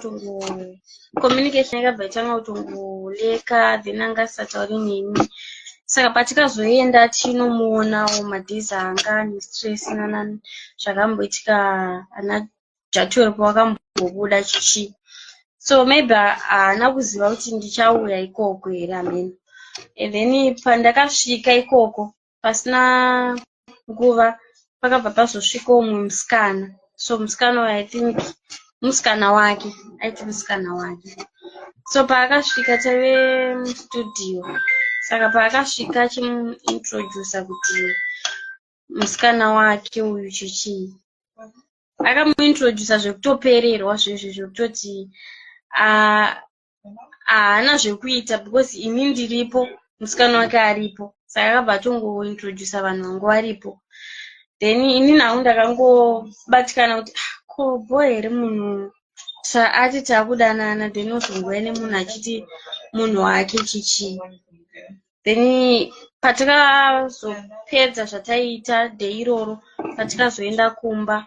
kutongo communication yakabva yatanga kutongoleka, then anga asisatauri neni. Saka patikazoenda tinomuonawo madays anga ane stress nana zvakamboitika ana Jatuel pawakambobuda chichi. So maybe haana kuziva kuti ndichauya ikoko here, ameno. And then pandakasvika ikoko, pasina nguva pakabva pazosvika umwe musikana. So musikana uyu, I think musikana wake, aiti musikana wake. So paakasvika, taive mustudio, saka paakasvika achimuintrodusa kuti musikana wake uyu chichii, akamuintrodusa zvekutopererwa zvezvo, zvekutoti haana zvekuita because ini ndiripo, musikana wake aripo. Saka akabva atongointrodusa vanhu vangu varipo. Then ini hangu ndakangobatikana kuti, "Ah, ko bho here munhu ati takudanana, then ozongouya nemunhu achiti munhu wake chichii?" Then patakazopedza zvataiita day iroro, patikazoenda kumba,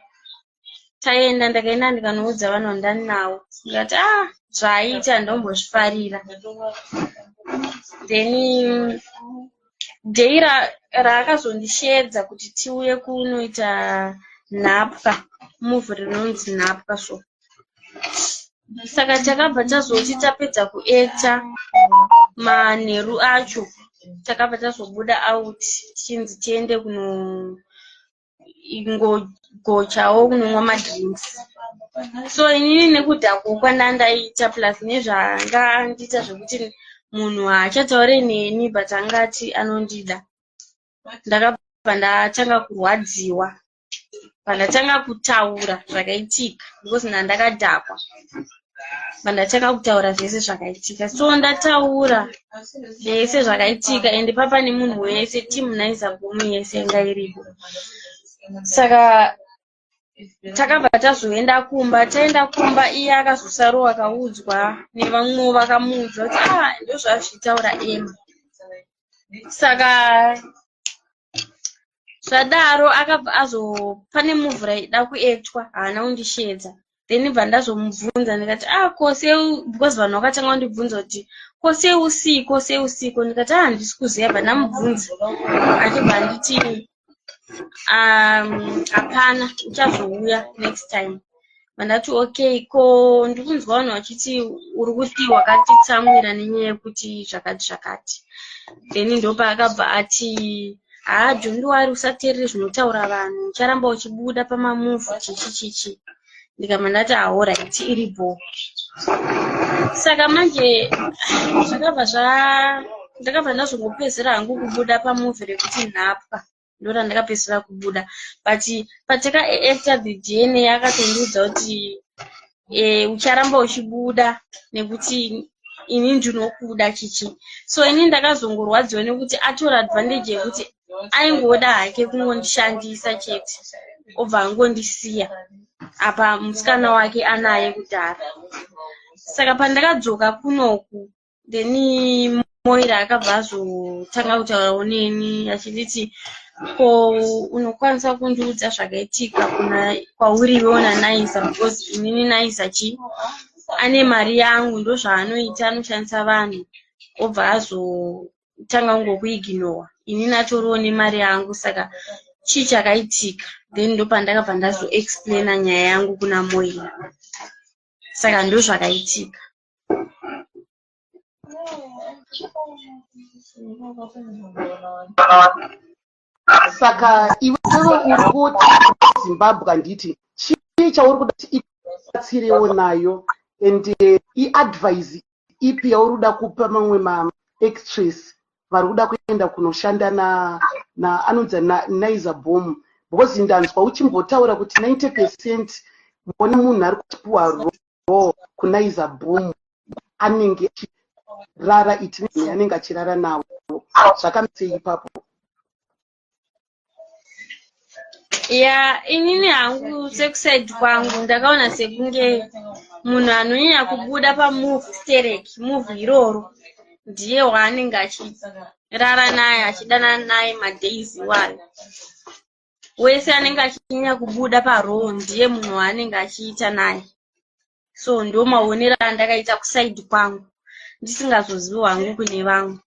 taenda, ndakaenda ndikanoudza vanhu vandani navo, ndikati, "Ah, zvaaita handombozvifarira." Then day raakazondishedza kuti tiuye kunoita Nhapwa, movie rinonzi Nhapwa. So saka takabva tazoti tapedza kuacta manheru acho, takabva tazobuda out tichinzi tiende kuno ingogochawo, kunomwa madrinks. So inini nekudhakwa kwandandaita plus nezvaanga andiita zvekuti munhu haachataure neni but angati anondida, ndakabva ndatanga kurwadziwa. Pandatanga kutaura zvakaitika, because ndandakadhakwa, pandatanga kutaura zvese zvakaitika. So ndataura zvese zvakaitika, ende papa nemunhu wese, team Naiza Boom yese yanga iripo. Saka takabva tazoenda kumba. Taenda kumba, iye akazosarawo akaudzwa nevamwewo, vakamuudza kuti, "Ah, ndozvazvitaura Emma." Saka zvadaro akabva azo pane movie raida kuactwa, haana kundishedza. Then bva ndazomubvunza ndikati, "Ah, ko sei?" Because vanhu vakatanga kundibvunza kuti, "Ko sei usiko, sei usiko?" Ndikati, "Ah, handisi kuziva." Bva ndamubvunza, achibva anditi, "Hapana, uchazouya next time." Vandati, "Okay, ko ndikunzwa vanhu vachiti uri kuti wakatitsamwira nenyaya yekuti zvakati zvakati." Then ndopaakabva ati, "Haa, don't worry, usateerere zvinotaura vanhu, ucharamba uchibuda pamamovie chichi chichi." Ndikabva ndati, "Alright, iripo." Saka manje zvakabva zva ndakabva ndazongopedzera hangu kubuda pamovie rekuti Nhapwa, ndo randakapedzisira kubuda. But patakaacta The DNA, akatondiudza kuti, "Ucharamba uchibuda nekuti ini ndinokuda chichi." So ini ndakazongorwadziwa nekuti atora advantage yekuti aingoda hake kungondishandisa chete, obva angondisiya, apa musikana wake anaye kudhara. Saka pandakadzoka kunoku, then Moira akabva azotanga kutaurawo neni achinditi, "Ko unokwanisa kundiudza zvakaitika kuna kwauri iwewo naNaiza? Because inini Naiza chi ane mari yangu, ndozvaanoita, anoshandisa vanhu, obva azotanga kungokuignora. Inini atoriwo nemari yangu, saka chii chakaitika?" Then ndopandakabva ndazoexplaina nyaya yangu kuna Moira. Saka ndozvakaitika. Saka iwewe uri kuti Zimbabwe, handiti? Chii chauri kuda kuti ikubatsirewo nayo, and iadvice ipi yauri kuda kupa mamwe maactress vari kuda kuenda kunoshanda na anonzi Naiza Boom? Because ndanzwa uchimbotaura kuti 90% muona munhu ari kupiwa role kuNaiza Boom anenge achirara, iti anenge achirara navo. Zvakamsei ipapo? Ya, inini hangu sekusaidi kwangu ndakaona sekunge munhu anonyanya kubuda pamovie sterek, movie iroro, ndiye waanenge achirara naye, achidanana naye madays iwayo. Wese anenge achinyanya kubuda parole ndiye munhu waanenge achiita naye. So ndo maonero andakaita kuside kwangu, ndisingazozivi hangu kune vamwe.